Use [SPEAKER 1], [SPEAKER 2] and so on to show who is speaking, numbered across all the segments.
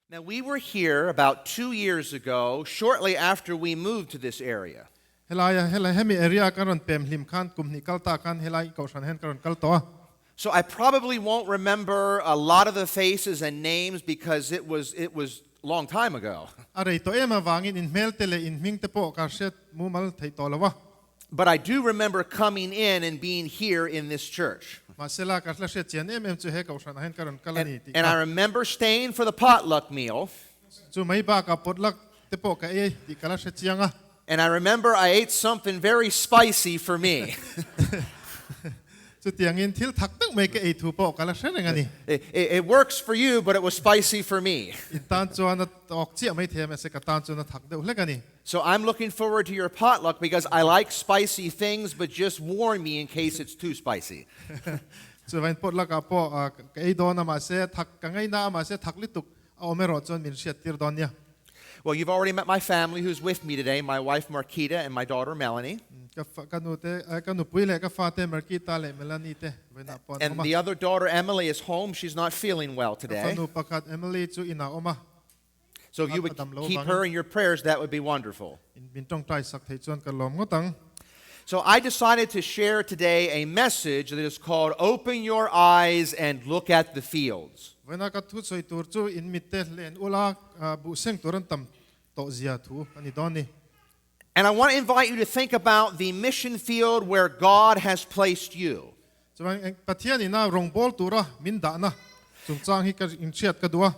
[SPEAKER 1] Now, we were here about 2 years ago, shortly after we moved to this area.
[SPEAKER 2] Helai helai hemi area kan ron pem hlim khan kum hnih kal ta khan helai kohhran hen ka ron kal tawh a.
[SPEAKER 1] So I probably won't remember a lot of the faces and names because it was a long time ago.
[SPEAKER 2] A rei tawh em awangin in hmel te leh in hming te pawh ka hriat mumal thei tawh lo a.
[SPEAKER 1] But I do remember coming in and being here in this church.
[SPEAKER 2] Mahsela ka hla hriat chian em em chu he kohhran ah hen ka ron kal ani
[SPEAKER 1] And,
[SPEAKER 2] tih
[SPEAKER 1] and I
[SPEAKER 2] kha.
[SPEAKER 1] Remember staying for the potluck meal.
[SPEAKER 2] Chu mai bakah potluck te pawh ka ei tih ka la hre chiang a.
[SPEAKER 1] And I remember I ate something very spicy for me.
[SPEAKER 2] Chutiangin thil thak tak mai ka ei thu pawh ka la hre reng ani.
[SPEAKER 1] It works for you, but it was spicy for me.
[SPEAKER 2] In tan chuan a tawk chiah mai thei a mahse ka tan chuan a thak deuh hlek ani.
[SPEAKER 1] So I'm looking forward to your potluck because I like spicy things, but just warn me in case it's too spicy.
[SPEAKER 2] Chuvain potluck ah pawh ah, ka ei dawn a mahse thak ka ngai na a mahse thak lutuk a awm erawh chuan min hriat tir dawn nia.
[SPEAKER 1] Well, you've already met my family who's with me today, my wife Marquita and my daughter Melanie.
[SPEAKER 2] Ka fa- ka nu te eh, ka nupui leh ka fa te Marquita leh Melanie te vawiinah pawh an
[SPEAKER 1] And
[SPEAKER 2] awm a.
[SPEAKER 1] The other daughter, Emily, is home. She's not feeling well
[SPEAKER 2] Ka
[SPEAKER 1] today.
[SPEAKER 2] fanu pakhat Emily chu inah awm a.
[SPEAKER 1] So if you would
[SPEAKER 2] Adam lo
[SPEAKER 1] keep
[SPEAKER 2] vangin.
[SPEAKER 1] her in your prayers, that would be wonderful.
[SPEAKER 2] In min tawngtai sak thei chuan ka lawm ngawt ang.
[SPEAKER 1] So I decided to share today a message that is called "Open Your Eyes and Look at the Fields."
[SPEAKER 2] Vawiina ka thu sawi tur chu in mit te len ula ah, buh seng tur an tam tawh zia thu ani dawn ni.
[SPEAKER 1] And I want to invite you to think about the mission field where God has placed you.
[SPEAKER 2] Chuan eng Pathian ina rawngbawl tura min dahna chungchang hi ka in hriat ka duh a.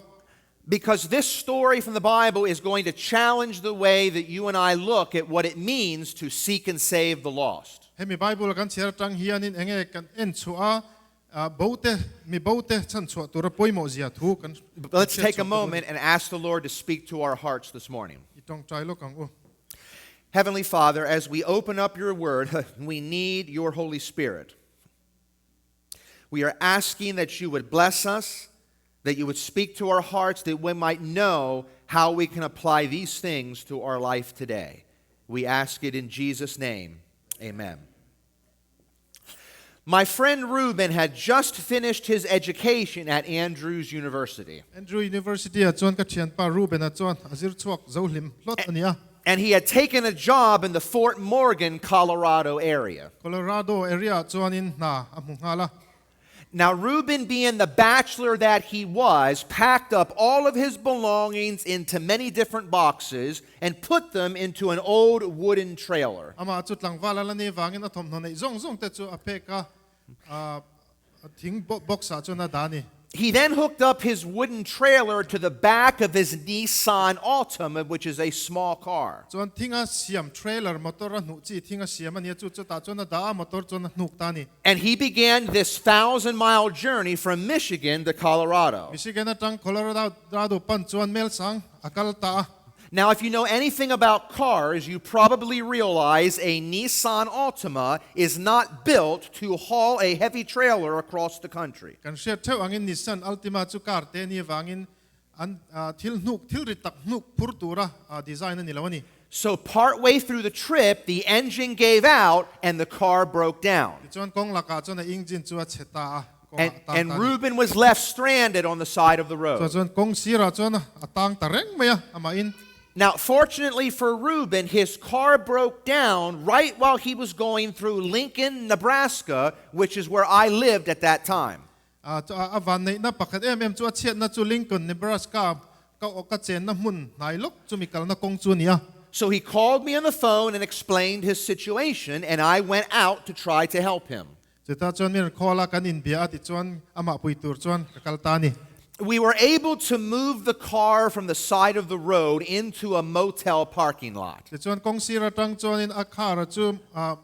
[SPEAKER 1] Because this story from the Bible is going to challenge the way that you and I look at what it means to seek and save the lost.
[SPEAKER 2] Hemi Bible kan chhiar atang hianin enge kan en chhuah a bo te mi bo te chan chhuah tura pawimawh zia thu kan
[SPEAKER 1] But let's
[SPEAKER 2] hriat
[SPEAKER 1] take a
[SPEAKER 2] chhuah ka duh.
[SPEAKER 1] Moment and ask the Lord to speak to our hearts this morning.
[SPEAKER 2] I tawngtai lawk ang u.
[SPEAKER 1] Heavenly Father, as we open up your word, we need your Holy Spirit. We are asking that you would bless us, that you would speak to our hearts, that we might know how we can apply these things to our life today. We ask it in Jesus' name. Amen. My friend Reuben had just finished his education at Andrews University.
[SPEAKER 2] Andrew University a chuan ka thianpa Ruben a chuan a zir chhuak zo hlim hlot ani a.
[SPEAKER 1] And he had taken a job in the Fort Morgan, Colorado area.
[SPEAKER 2] Colorado area chuanin hna a hmu nghal a.
[SPEAKER 1] Now, Reuben, being the bachelor that he was, packed up all of his belongings into many different boxes and put them into an old wooden trailer.
[SPEAKER 2] Amah chu tlangval ala ni wangin a thawmhnaw neih zawng zawng te chu a pek a a thing box ah chuan a dah ni.
[SPEAKER 1] He then hooked up his wooden trailer to the back of his Nissan Altima, which is a small car.
[SPEAKER 2] Chuan thinga siam trailer motor a hnuh chi thinga siam ania chu chu tah chuan a dah a motor chuan a hnuk ta ni.
[SPEAKER 1] And he began this 1,000-mile journey from Michigan to Colorado.
[SPEAKER 2] Michigan atang Colorado pan chuan mel sang a kal ta a.
[SPEAKER 1] Now, if you know anything about cars, you probably realize a Nissan Altima is not built to haul a heavy trailer across the country.
[SPEAKER 2] Kan hriat theuh angin Nissan Altima chu car te ni wangin an thil hnuk thil ri tak hnuk phur tura design ani lo ani.
[SPEAKER 1] So, partway through the trip, the engine gave out and the car broke down.
[SPEAKER 2] Chuan kawng lakah chuan a engine chu a chhe ta a kawngah
[SPEAKER 1] And,
[SPEAKER 2] tang
[SPEAKER 1] and
[SPEAKER 2] ta ni.
[SPEAKER 1] Reuben was left stranded on the side of the
[SPEAKER 2] Chuan
[SPEAKER 1] road.
[SPEAKER 2] Chuan kawng sirah chuan a tang ta reng mai a amah in.
[SPEAKER 1] Now, fortunately for Reuben, his car broke down right while he was going through Lincoln, Nebraska, which is where I lived at that time.
[SPEAKER 2] A a van neih na pakhat em em chu a chhiat na chu Lincoln, Nebraska ka ka chen na hmun hnai lawk chumi kalna kawng chu nia.
[SPEAKER 1] So he called me on the phone and explained his situation, and I went out to try to help him.
[SPEAKER 2] Chutah chuan min call a kan in bia a ti chuan amah pui tur chuan ka kal ta ni.
[SPEAKER 1] We were able to move the car from the side of the road into a motel parking lot.
[SPEAKER 2] Ti chuan kawng sir atang chuanin a car chu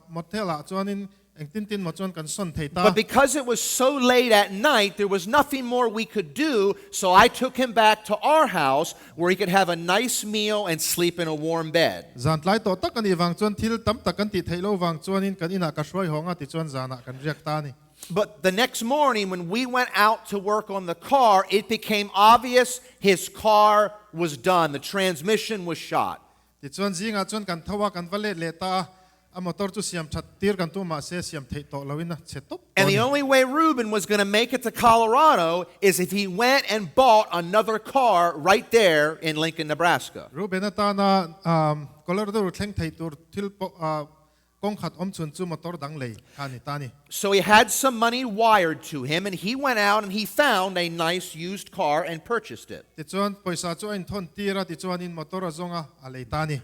[SPEAKER 2] motel ah chuanin engtin tin maw chuan kan sawn thei ta.
[SPEAKER 1] But because it was so late at night, there was nothing more we could do, so I took him back to our house where he could have a nice meal and sleep in a warm bed.
[SPEAKER 2] Zan tlai tawh tak ani wang chuan thil tam tak kan ti theih lo wang chuanin kan inah ka hruai hawng a ti chuan zanah kan riak ta ni.
[SPEAKER 1] But the next morning, when we went out to work on the car, it became obvious his car was done. The transmission was shot.
[SPEAKER 2] Ti chuan zingah chuan kan tho a kan va let leh ta a. A motor chu siam that tir kan tum mahse siam theih tawh loin a chhe tawp tawh
[SPEAKER 1] And
[SPEAKER 2] a
[SPEAKER 1] the
[SPEAKER 2] ni.
[SPEAKER 1] only way Reuben was going to make it to Colorado is if he went and bought another car right there in Lincoln, Nebraska.
[SPEAKER 2] Reuben atana Colorado thleng thei tur thil pawh kawng khat awm chhun chu motor dang lei kha a ni ta a ni.
[SPEAKER 1] So he had some money wired to him and he went out and he found a nice used car and purchased it.
[SPEAKER 2] Tichuan pawisa chu a inthawn tir a, tichuanin motor a zawng a, a lei ta a ni.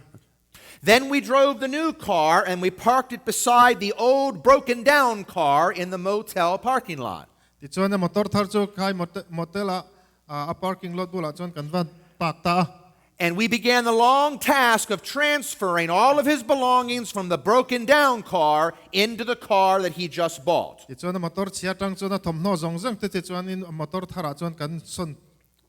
[SPEAKER 1] Then we drove the new car and we parked it beside the old broken down car in the motel parking lot.
[SPEAKER 2] Tichuan a motor thar chu khai motel ah a parking lot bulah chuan kan va park ta a.
[SPEAKER 1] And we began the long task of transferring all of his belongings from the broken down car into the car that he just bought.
[SPEAKER 2] Tichuan a motor chhia tang chuan a thawmhnaw zawng zawng te che chuanin a motor tharah chuan kan sawn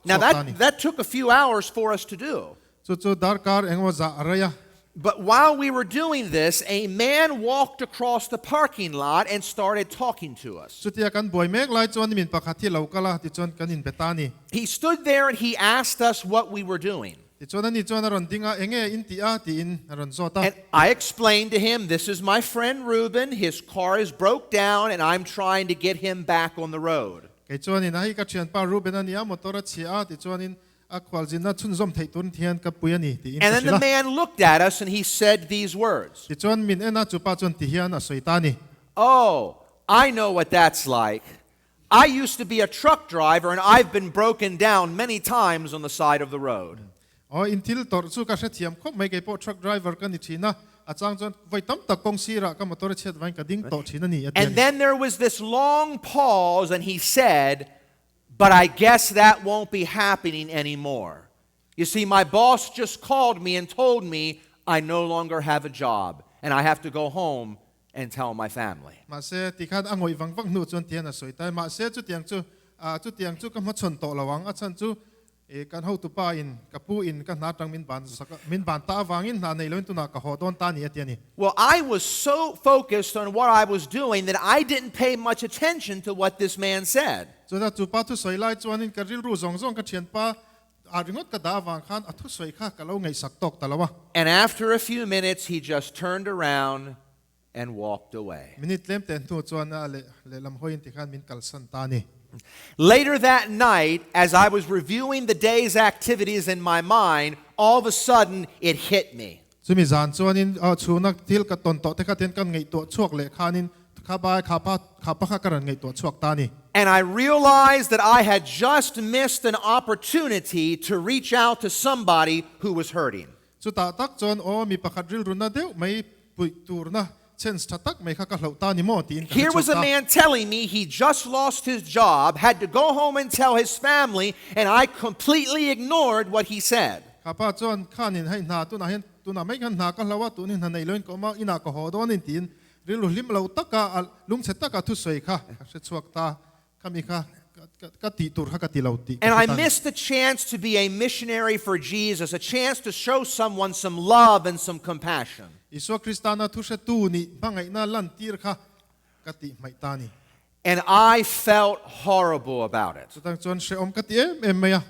[SPEAKER 1] Now
[SPEAKER 2] chhuak ta a ni.
[SPEAKER 1] that, that took a few hours for us to do.
[SPEAKER 2] Chu chu darkar engemaw zah a rei a.
[SPEAKER 1] But while we were doing this, a man walked across the parking lot and started talking to us.
[SPEAKER 2] Chutia kan buai mek lai chuan min pakhat hi lo kal a, tichuan kan inbe ta a ni.
[SPEAKER 1] He stood there and he asked us what we were doing.
[SPEAKER 2] Tichuan ani chuan a rawn ding a, Enge in tih a? tiin a rawn zawt a.
[SPEAKER 1] And I explained to him, This is my friend Reuben. His car is broke down and I'm trying to get him back on the road.
[SPEAKER 2] Kei chuanin, A hei ka thianpa Reuben a nia, motor a chhia a, tichuanin a khualzinna chhunzawm theih tur thian ka pui a ni, tiin
[SPEAKER 1] And
[SPEAKER 2] ka
[SPEAKER 1] then the
[SPEAKER 2] hrilh a.
[SPEAKER 1] man looked at us and he said these words.
[SPEAKER 2] Tichuan min en a, chupa chuan ti hian a sawi ta a ni.
[SPEAKER 1] Oh, I know what that's like. I used to be a truck driver and I've been broken down many times on the side of the road.
[SPEAKER 2] Aw, in thil tawrh chu ka hrethiam khawp mai, keipawh truck driver ka ni thin a, a chang chuan vawi tam tak kawng sirah ka motor a chhiat vain ka ding tawh thin a ni, a ti a
[SPEAKER 1] And
[SPEAKER 2] ni.
[SPEAKER 1] then there was this long pause and he said, But I guess that won't be happening anymore. You see, my boss just called me and told me I no longer have a job and I have to go home and tell my family.
[SPEAKER 2] Mahse, tikhan a ngawih vang vang hnu chuan tihian a sawi ta. Mahse, chutiang chu, ah, chutiang chu ka hmachhawn tawh lo ang. A chhan chu, eh, kan hotupa in, ka pu in ka hna tang min ban sak a, min ban ta avangin hna nei loin tunah ka haw dawn ta a ni, a ti a ni.
[SPEAKER 1] Well, I was so focused on what I was doing that I didn't pay much attention to what this man said.
[SPEAKER 2] Chuta chu pa thusawi lai chuanin ka rilru zawng zawng ka thianpa ah ringawt ka dah avang khan a thusawi kha ka lo ngaihsak tawk ta lo a.
[SPEAKER 1] And after a few minutes, he just turned around and walked away.
[SPEAKER 2] Minute tlem te hnu chuan a leh lehlam hawiin tikhan min kalsan ta a ni.
[SPEAKER 1] Later that night, as I was reviewing the day's activities in my mind, all of a sudden it hit me.
[SPEAKER 2] Chumi zan chuanin chhuna thil ka tawn tawh te kha ten kan ngaihtuah chhuak leh khanin kha bai kha pa kha pa kha ka rawn ngaihtuah chhuak ta a ni.
[SPEAKER 1] And I realized that I had just missed an opportunity to reach out to somebody who was hurting.
[SPEAKER 2] Chutah tak chuan aw mi pakhat rilruna deuh mai puih turna chance tha tak mai kha ka hloh ta ni maw tiin ka hre
[SPEAKER 1] Here was
[SPEAKER 2] chhuak
[SPEAKER 1] a
[SPEAKER 2] ta.
[SPEAKER 1] man telling me he just lost his job, had to go home and tell his family, and I completely ignored what he said.
[SPEAKER 2] Kha pa chuan khanin hei hna tunah hian tunah mai khan hna ka hlo a, tunin hna nei loin ka awm a, inah ka haw dawn in tiin rilru hlim lo taka a lungchhe taka thusawi kha ka hre chhuak ta. Khami kha ka tih tur kha ka ti lo tih ka
[SPEAKER 1] And
[SPEAKER 2] hre
[SPEAKER 1] I
[SPEAKER 2] ta ni.
[SPEAKER 1] missed the chance to be a missionary for Jesus, a chance to show someone some love and some compassion.
[SPEAKER 2] Isua Kristana thu hretu nih hmangaihna lantir kha ka tih hmaih ta ni.
[SPEAKER 1] And I felt horrible about it.
[SPEAKER 2] Chutang chuan hrehawm ka ti em em mai a.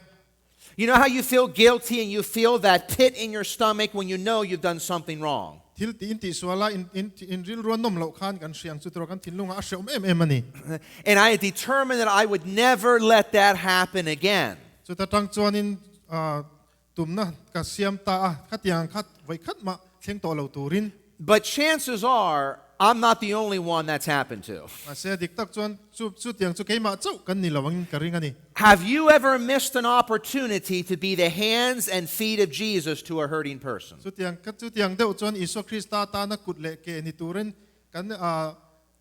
[SPEAKER 1] You know how you feel guilty and you feel that pit in your stomach when you know you've done something wrong?
[SPEAKER 2] Thil tih in tihsual a, in in in rilru a nawm loh khan kan hriang chu tura kan thinlungah a hrehawm em em a ni.
[SPEAKER 1] And I had determined that I would never let that happen again.
[SPEAKER 2] Chuta tang chuanin tumna ka siam ta a, khatiang kha vawikhat mah thleng tawh lo turin.
[SPEAKER 1] But chances are, I'm not the only one that's happened to.
[SPEAKER 2] Mahse, dik tak chuan chu chutiang chu keimah chauh kan ni lo angin ka ring a ni.
[SPEAKER 1] Have you ever missed an opportunity to be the hands and feet of Jesus to a hurting person?
[SPEAKER 2] Chutiang ka chutiang deuh chuan Isua Krista tana kut leh ke ni turin kan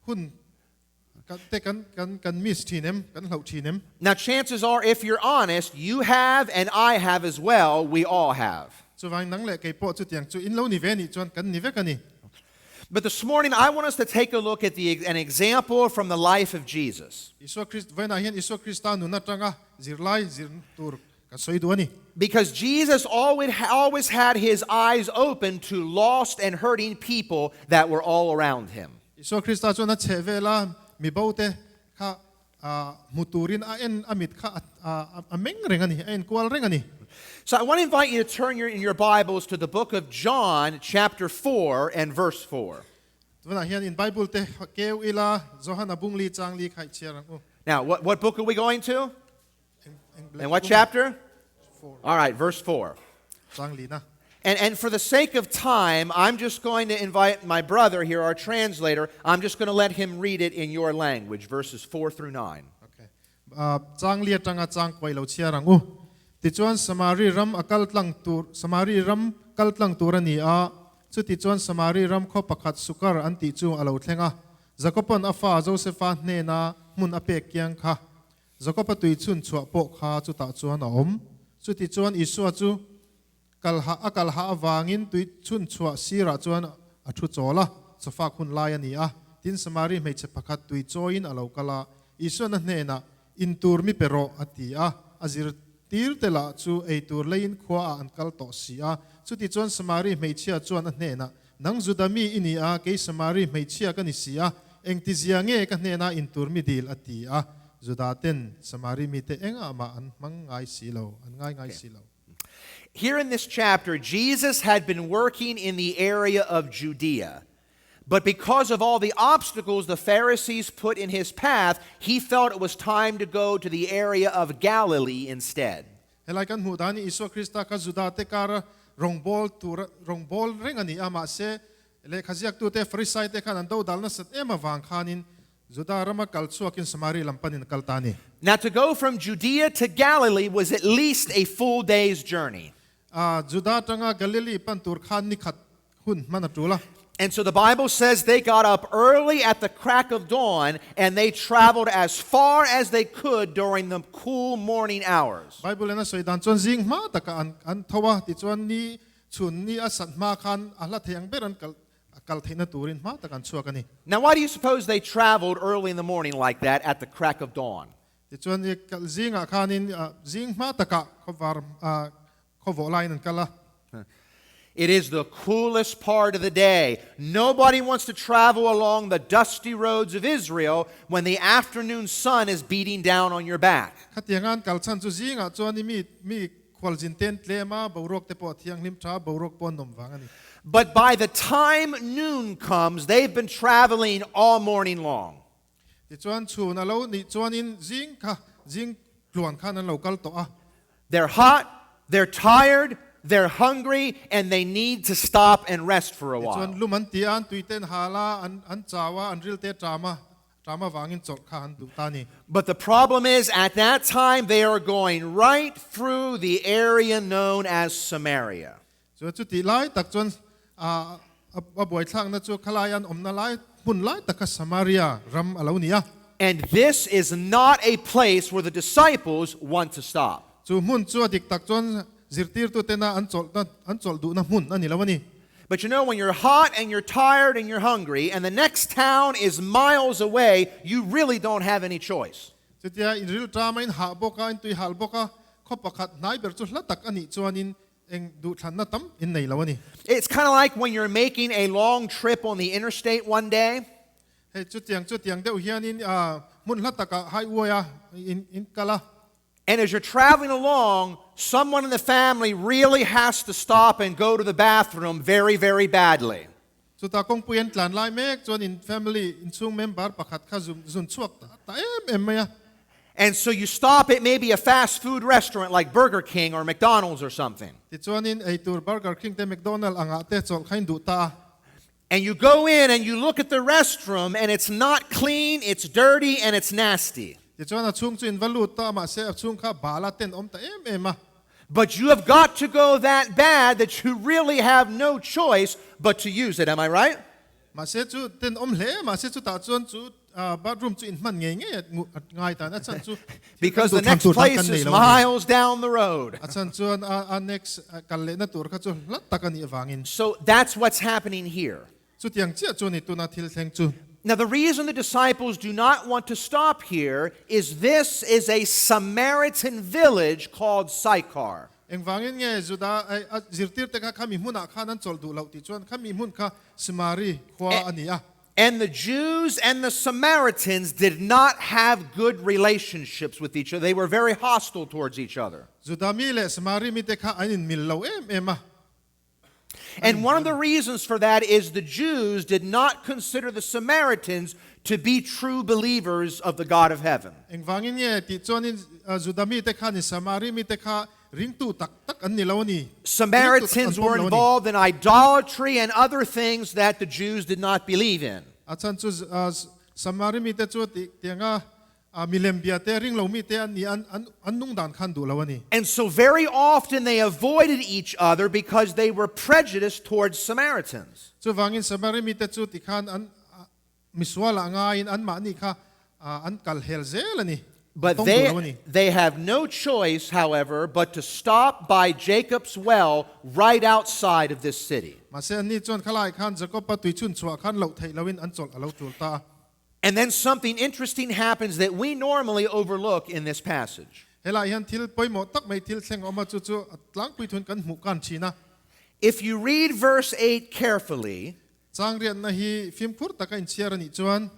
[SPEAKER 2] hun te kan kan kan miss thin em, kan hloh thin em?
[SPEAKER 1] Now, chances are, if you're honest, you have and I have as well. We all have.
[SPEAKER 2] Chuvang nang leh kei pawh chutiang chu in lo ni ve nih chuan kan ni vek a ni.
[SPEAKER 1] But this morning, I want us to take a look at the, an example from the life of Jesus.
[SPEAKER 2] Isua Krist, vawiinah hian Isua Krista nun atanga zirlai zir tur ka sawi duh a ni.
[SPEAKER 1] Because Jesus always, always had his eyes open to lost and hurting people that were all around him.
[SPEAKER 2] Isua Krista chuan a chheh vela mi bo te kha hmu turin a en a mit kha a meng reng a ni, a enkual reng a ni.
[SPEAKER 1] So I want to invite you to turn your, in your Bibles to the book of John, chapter 4 and verse 4.
[SPEAKER 2] Tunah hian in Bible te keu ila, Johana bung li chang li kha i chhiar ang u.
[SPEAKER 1] Now, what, what book are we going to? And what chapter?
[SPEAKER 2] 4.
[SPEAKER 1] All right, verse 4.
[SPEAKER 2] Chang li na.
[SPEAKER 1] And, and for the sake of time, I'm just going to invite my brother here, our translator. I'm just going to let him read it in your language, verses 4 through 9.
[SPEAKER 2] Okay. Chang li atanga chang kua i lo chhiar ang u. Tichuan Samari ram a kal tlang tur Samari ram kal tlang tur a ni a, chutichuan Samari ram khaw pakhat Sukar an tih chu a lo thleng a. Jakoba'n a fa Josefa hnena hmun a pek kiang kha Jakoba tui chhun chhuah pawh kha chutah chuan a awm. Chutichuan Isua chu kalha a kalha avangin tui chhun chhuah sirah chuan a thu chawl a, chawfak hun lai a ni a. Tin, Samari hmeichhe pakhat tui chawiin a lo kal a, Isuan a hnenah, In tur mi pe rawh, a ti a. A zirtir te lah chu ei tur leiin khuaah an kal tawh si a. Chutichuan Samari hmeichhia chuan a hnenah, Nang Juda mi i ni a, kei Samari hmeichhia ka ni si a, engtizia nge ka hnenah in tur mi dil? a ti a. Juda ten Samari mite engah mah an hmang ngai si lo, an ngai ngai si lo.
[SPEAKER 1] Here in this chapter, Jesus had been working in the area of Judea. But because of all the obstacles the Pharisees put in his path, he felt it was time to go to the area of Galilee instead.
[SPEAKER 2] Helai kan hmuh dan hi Isua Krista kha Juda te kara rawngbâwl tura rawngbâwl reng a ni a, mahse lehkha ziaktute Farisai te khan an do dal nasat em avang khanin Juda rama kal chhuakin Samari lam panin a kal ta a ni.
[SPEAKER 1] Now to go from Judea to Galilee was at least a full day's journey.
[SPEAKER 2] A, Juda atanga Galilee pan tur khan ni khat hun hman a tul a.
[SPEAKER 1] And so the Bible says they got up early at the crack of dawn and they traveled as far as they could during the cool morning hours.
[SPEAKER 2] Bible in a sawi dan chuan zing hma takah an an tho a, tichuan ni chhun ni a sat hma khan a hla thei ang ber an kal a kal theihna turin hma tak an chhuak a ni.
[SPEAKER 1] Now why do you suppose they traveled early in the morning like that at the crack of dawn?
[SPEAKER 2] Tichuan i kal zingah khanin zing hma takah khawvar khawvawh laiin an kal a.
[SPEAKER 1] It is the coolest part of the day. Nobody wants to travel along the dusty roads of Israel when the afternoon sun is beating down on your back.
[SPEAKER 2] Khatianga an kal chhan chu zingah chuan i mi mi khualzin ten tlem a, boruak te pawh a thianghlim tha a, boruak pawh a nawm vang a ni.
[SPEAKER 1] But by the time noon comes, they've been traveling all morning long.
[SPEAKER 2] Tichuan chhun a lo nih chuanin zing kha zing tluan khan an lo kal tawh a.
[SPEAKER 1] They're hot, they're tired, they're hungry and they need to stop and rest for a while.
[SPEAKER 2] Tichuan lum an ti a, an tui te an hal a, an an chau a, an ril te a ṭam a, ṭam avangin chawlh kha an duh ta a ni.
[SPEAKER 1] But the problem is at that time they are going right through the area known as Samaria.
[SPEAKER 2] Chuan chutih lai tak chuan a a buaithlakna chu khalai an awmna lai hmun lai taka Samaria ram a lo ni a.
[SPEAKER 1] And this is not a place where the disciples want to stop.
[SPEAKER 2] Chu hmun chu a dik tak chuan zirtirtutena an chawlhna an chawlh duhna hmun a ni lo a ni.
[SPEAKER 1] But you know, when you're hot and you're tired and you're hungry and the next town is miles away, you really don't have any choice.
[SPEAKER 2] Chutia in rilṭam a in hah bawk a, in tui hal bawk a, khaw pakhat hnai ber chu hla tak a nih chuanin Eng duhthlanna tam in nei lo a ni.
[SPEAKER 1] It's kind of like when you're making a long trip on the interstate one day.
[SPEAKER 2] Hei chutiang chutiang deuh hianin hmun hla takah highway a in in kal a.
[SPEAKER 1] And as you're traveling along, someone in the family really has to stop and go to the bathroom very, very badly.
[SPEAKER 2] Chutah kawngpui an tlan lai mek chuan in family inchhung member pakhat kha zun zun chhuak ta ta em em mai a.
[SPEAKER 1] And so you stop at maybe a fast food restaurant like Burger King or McDonald's or something.
[SPEAKER 2] Tichuanin eitur Burger King te McDonald angah te chawlh kha in duh ta a.
[SPEAKER 1] And you go in and you look at the restroom and it's not clean, it's dirty and it's nasty.
[SPEAKER 2] Tichuan a chhung chu in va lut ta a mahse a chhung kha bala ten awm ta em em a.
[SPEAKER 1] But you have got to go that bad that you really have no choice but to use it. Am I right?
[SPEAKER 2] Mahse chu ten awm hle mahse chutah chuan chu bathroom chu in hman ngei ngei a ngai tan a chhan chu
[SPEAKER 1] Because the next place is miles down the road.
[SPEAKER 2] A chhan chuan a next kal lehna tur kha chu hla tak a nih avangin.
[SPEAKER 1] So that's what's happening here.
[SPEAKER 2] Chutiang chiah chu ni tuna thil thleng chu.
[SPEAKER 1] Now the reason the disciples do not want to stop here is this is a Samaritan village called Sychar.
[SPEAKER 2] Engvangin nge Juda a zirtirte kha khami hmunah khan an chawlh duh loh tih chuan khami hmun kha Samari khua a ni a.
[SPEAKER 1] And the Jews and the Samaritans did not have good relationships with each other. They were very hostile towards each other.
[SPEAKER 2] Juda mi leh Samari mite kha an inmil lo em em a.
[SPEAKER 1] And one of the reasons for that is the Jews did not consider the Samaritans to be true believers of the God of heaven.
[SPEAKER 2] Engvangin nge tih chuanin Juda mite khanin Samari mite kha ringtu tak tak an ni lo a ni. Ringtu tak an
[SPEAKER 1] Samaritans
[SPEAKER 2] pawm
[SPEAKER 1] were
[SPEAKER 2] lo a ni.
[SPEAKER 1] involved in idolatry and other things that the Jews did not believe in.
[SPEAKER 2] A chhan chu Samari mite chu tianga milem bia te ring lo mite an ni an an nung dan khan duh lo a ni.
[SPEAKER 1] And so very often they avoided each other because they were prejudiced towards Samaritans.
[SPEAKER 2] Chuvangin Samari mite chu tikhan an Misual ah ngaiin anmahni kha an kal hel zel a ni.
[SPEAKER 1] But
[SPEAKER 2] Tawng duh
[SPEAKER 1] they,
[SPEAKER 2] lo a ni.
[SPEAKER 1] they have no choice, however, but to stop by Jacob's well right outside of this city.
[SPEAKER 2] Mahse anni chuan khalai khan Jakob-a tui chhun chhuah khan loh theih loin an chawlh a lo tul ta a.
[SPEAKER 1] And then something interesting happens that we normally overlook in this passage.
[SPEAKER 2] Helai hian thil pawimawh tak mai thil thleng a awm a, chu chu a tlangpui thun kan hmuh kan thin a.
[SPEAKER 1] If you read verse 8 carefully,
[SPEAKER 2] Changriatna hi fimkhur taka inchhiar a nih chuan.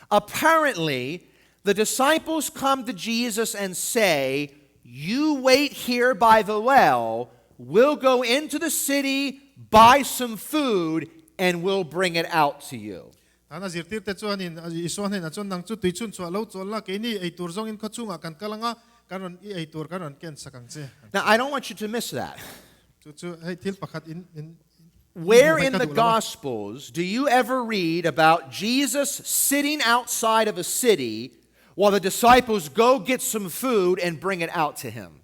[SPEAKER 1] Apparently, the disciples come to Jesus and say, You wait here by the well, we'll go into the city, buy some food, and we'll bring it out to you.
[SPEAKER 2] Tana zirtirte chuanin Isua hnenah chuan nang chu tui chhun chhuah lo chawl la, keini ei tur zawngin khaw chungah kan kal anga, kan rawn i ei tur kan rawn ken sak ang che.
[SPEAKER 1] Now, I don't want you to miss that.
[SPEAKER 2] Chu chu hei thil pakhat in in
[SPEAKER 1] Where in the Gospels do you ever read about Jesus sitting outside of a city while the disciples go get some food and bring it out to him?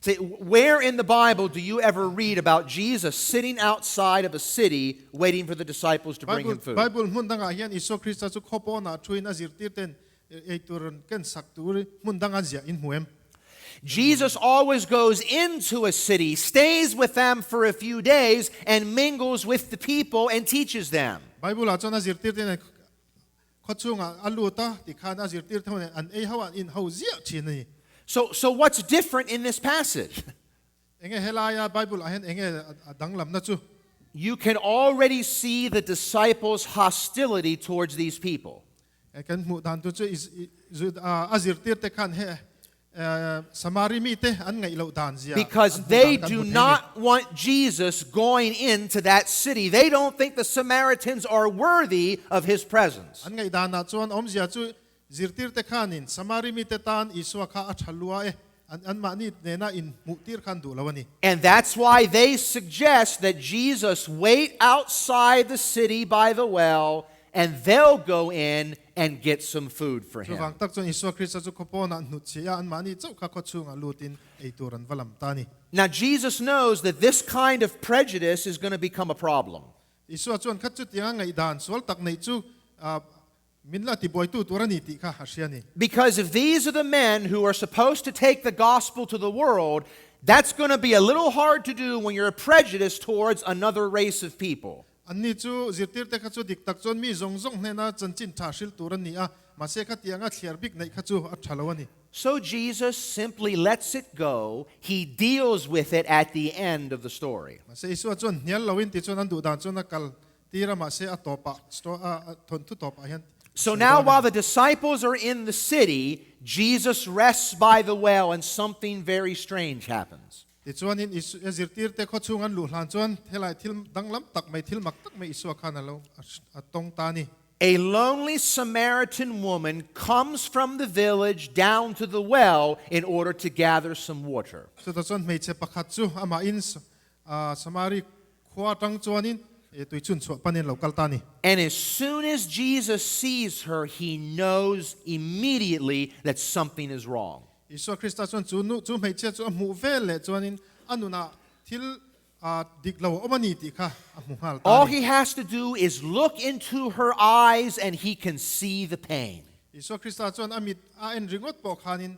[SPEAKER 1] Say, where in the Bible do you ever read about Jesus sitting outside of a city waiting for the disciples to bring
[SPEAKER 2] Bible
[SPEAKER 1] him food?
[SPEAKER 2] Bible hmun dangah hian Isua Krista chu khaw pawnah thuin a zirtir ten ei tur rawn ken sak tur hmun danga ziah in hmu em?
[SPEAKER 1] Jesus always goes into a city, stays with them for a few days, and mingles with the people and teaches them.
[SPEAKER 2] Bible ah chuan a zirtir te khaw chungah a lut a tikhan a zirtir te ho nen an ei ho an in ho ziah thin a ni.
[SPEAKER 1] So, so what's different in this passage?
[SPEAKER 2] Enge helaia Bible ah hian enge a danglamna chu?
[SPEAKER 1] You can already see the disciples' hostility towards these people.
[SPEAKER 2] Kan hmuh dan tu chu a zirtir te khan he Samari mite an ngaih loh dan zia
[SPEAKER 1] Because
[SPEAKER 2] an hmuh
[SPEAKER 1] they
[SPEAKER 2] dan kan
[SPEAKER 1] do
[SPEAKER 2] hmu thei a ni.
[SPEAKER 1] not want Jesus going into that city. They don't think the Samaritans are worthy of his presence.
[SPEAKER 2] An ngaih danah chuan awmzia chu zirtir te khanin Samari mite tan Isua kha a tha lua e, an anmahni nena in hmuh tir khan duh lo a ni.
[SPEAKER 1] And that's why they suggest that Jesus wait outside the city by the well and they'll go in and get some food for him.
[SPEAKER 2] Chuvang tak chuan Isua Krista chu khawpawnah hnut chhi a, anmahni chauh kha khaw chhungah lutin ei tur an va lam ta a ni.
[SPEAKER 1] Now, Jesus knows that this kind of prejudice is going to become a problem.
[SPEAKER 2] Isua chuan khat chutianga ngaihdan sual tak neih chu min la tibuaitu tur a ni tih kha a hria a ni.
[SPEAKER 1] Because if these are the men who are supposed to take the gospel to the world, that's going to be a little hard to do when you're prejudiced towards another race of people.
[SPEAKER 2] Anni chu zirtirte kha chu dik tak chuan mi zawng zawng hnena chanchin tha hril tur a ni a, mahse khatianga thliar bik neih kha chu a tha lo a ni.
[SPEAKER 1] So Jesus simply lets it go, he deals with it at the end of the story.
[SPEAKER 2] Mahse Isua chuan hnial loin tichuan an duh dan chuan a kal tir a, mahse a tawpah a thawnthu tawpah hian a
[SPEAKER 1] So
[SPEAKER 2] sawi
[SPEAKER 1] now
[SPEAKER 2] dawn a
[SPEAKER 1] while
[SPEAKER 2] ni.
[SPEAKER 1] the disciples are in the city, Jesus rests by the well and something very strange happens.
[SPEAKER 2] Tichuanin Isua zirtirte khaw chhung an luh hlan chuan helai thil danglam tak mai, thil mak tak mai Isua khan a lo a tawng ta a ni.
[SPEAKER 1] A lonely Samaritan woman comes from the village down to the well in order to gather some water.
[SPEAKER 2] Chutah chuan hmeichhe pakhat chu amahin Samari khua atang chuanin tui chhun chhuah panin lo kal ta a ni.
[SPEAKER 1] And as soon as Jesus sees her, he knows immediately that something is wrong.
[SPEAKER 2] Isua Krista chuan chu nu chu hmeichhia chu a hmuh vel leh chuanin a nunah thil A dik lo a awm a ni tih kha a hmu nghal ta a
[SPEAKER 1] All
[SPEAKER 2] ni.
[SPEAKER 1] he has to do is look into her eyes and he can see the pain.
[SPEAKER 2] Isua Krista chuan a mit a en ringawt pawh khanin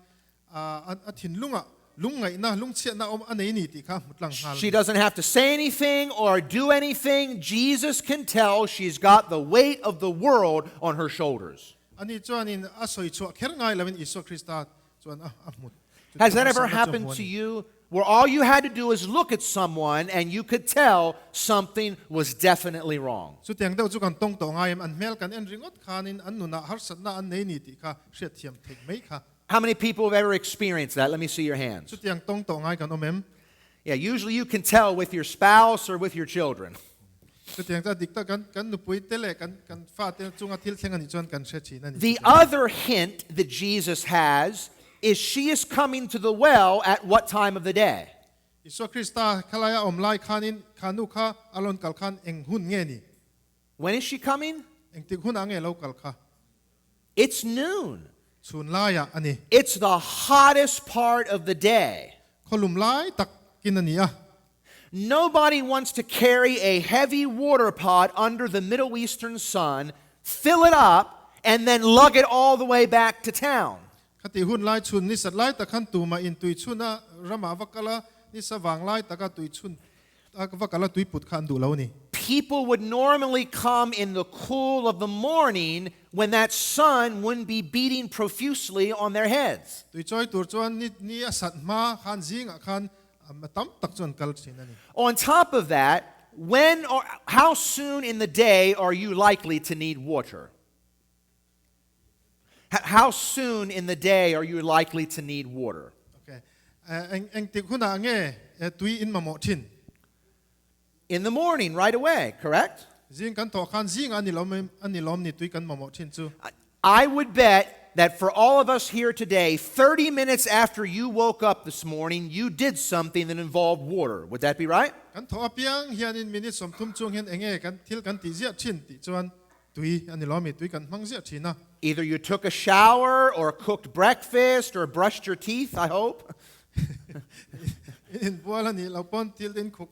[SPEAKER 2] a thinlungah lungngaihna, lungchhiatna awm a nei ni tih kha a hmu tlang nghal a
[SPEAKER 1] She
[SPEAKER 2] ni.
[SPEAKER 1] doesn't have to say anything or do anything. Jesus can tell she's got the weight of the world on her shoulders.
[SPEAKER 2] Ani chuanin a sawi chhuah kher ngai loin Isua Krista chuan a hmu
[SPEAKER 1] Has that ever happened to you where all you had to do is look at someone and you could tell something was definitely wrong?
[SPEAKER 2] Chutiang deuh chu kan tawng tawh ngai em? An hmel kan en ringawt khanin an nunah harsatna an nei ni tih kha hriatthiam theih mai kha.
[SPEAKER 1] How many people have ever experienced that? Let me see your hands.
[SPEAKER 2] Chutiang tawng tawh ngai kan awm em?
[SPEAKER 1] Yeah, usually you can tell with your spouse or with your children.
[SPEAKER 2] Chutiang chu a dik tak kan kan nupui te leh kan kan fate chunga thil thleng a nih chuan kan hre thin a ni.
[SPEAKER 1] The other hint that Jesus has is she is coming to the well at what time of the day?
[SPEAKER 2] Isua Krista khalaia awm lai khanin kha nu kha a rawn kal khan eng hun nge ni?
[SPEAKER 1] When is she coming?
[SPEAKER 2] Engtik hunah nge lo kal kha?
[SPEAKER 1] It's noon.
[SPEAKER 2] Chhun laiah a ni.
[SPEAKER 1] It's the hottest part of the day.
[SPEAKER 2] Khawlum lai tak kin a ni a.
[SPEAKER 1] Nobody wants to carry a heavy water pot under the Middle Eastern sun, fill it up, and then lug it all the way back to town.
[SPEAKER 2] Khati hun lai chhun ni sat lai tak khan tumah in tui chhun a ramah va kal a, ni sa vang lai taka tui chhun a va kal a tui put kha an duh lo a ni.
[SPEAKER 1] People would normally come in the cool of the morning when that sun wouldn't be beating profusely on their heads.
[SPEAKER 2] Tui chawi tur chuan ni ni a sat hma khan zingah khan tam tak chu an kal thin a ni.
[SPEAKER 1] On top of that, when or how soon in the day are you likely to need water? How soon in the day are you likely to need water?
[SPEAKER 2] Okay. Eng engtik hunah nge tui in mamawh thin?
[SPEAKER 1] In the morning, right away, correct?
[SPEAKER 2] Zing kan thawh khan zing a ni lawm a ni lawm ni tui kan mamawh thin chu.
[SPEAKER 1] I would bet that for all of us here today, 30 minutes after you woke up this morning, you did something that involved water. Would that be right?
[SPEAKER 2] Kan thawh apiang hianin minute 30 chung hian enge kan thil kan tih ziah thin tih chuan tui a ni lawm i tui kan hmang ziah thin a.
[SPEAKER 1] Either you took a shower or cooked breakfast or brushed your teeth, I hope.
[SPEAKER 2] In inbual a nih loh pawn thil te in khuk,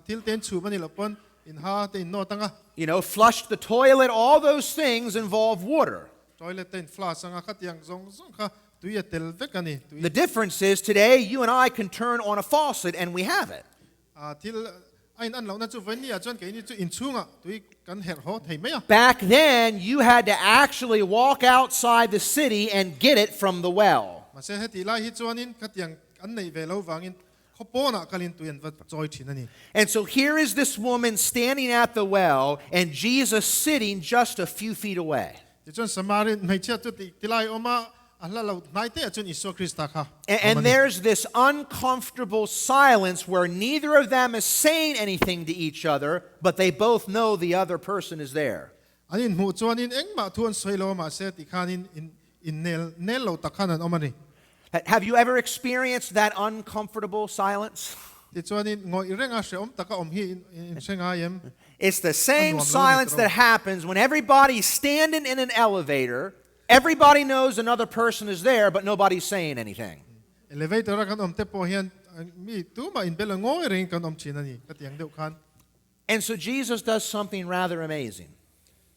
[SPEAKER 2] thil te in chhum a nih loh pawn in ha te in nawt ang a.
[SPEAKER 1] You know, flushed the toilet, all those things involve water.
[SPEAKER 2] Toilet te in flush ang a, khatiang zawng zawng kha tui a tel vek a ni. Tui.
[SPEAKER 1] The difference is today you and I can turn on a faucet and we have it.
[SPEAKER 2] A thil a in an lohna chu vawiin ah chuan keini chu inchhungah tui kan herh haw thei mai a.
[SPEAKER 1] Back then you had to actually walk outside the city and get it from the well.
[SPEAKER 2] Mahse hetih lai hi chuanin khatiang an neih ve lo vangin khaw pawnah kalin tui an va chawi thin a ni.
[SPEAKER 1] And so here is this woman standing at the well and Jesus sitting just a few feet away.
[SPEAKER 2] Tichuan Samari hmeichhia chu tih tilai awm a, a hla lo hnai te ah chuan Isua Krista kha awm
[SPEAKER 1] And
[SPEAKER 2] a ni.
[SPEAKER 1] there's this uncomfortable silence where neither of them is saying anything to each other, but they both know the other person is there.
[SPEAKER 2] An inhmuh chuanin engmah thu an sawi lo a mahse ti khanin in innel nel lo tak khan an awm a ni.
[SPEAKER 1] Have you ever experienced that uncomfortable silence?
[SPEAKER 2] Tichuanin ngawih renga hrehawm taka awm hi in hre ngai em?
[SPEAKER 1] It's the
[SPEAKER 2] A
[SPEAKER 1] same
[SPEAKER 2] nuam lo ni
[SPEAKER 1] silence
[SPEAKER 2] tawh.
[SPEAKER 1] that happens when everybody's standing in an elevator, everybody knows another person is there, but nobody's saying anything.
[SPEAKER 2] Elevator a kan awm te pawh hian mi tumah inbel a ngawi rengin kan awm thin a ni ka ti ang deuh khan.
[SPEAKER 1] And so Jesus does something rather amazing.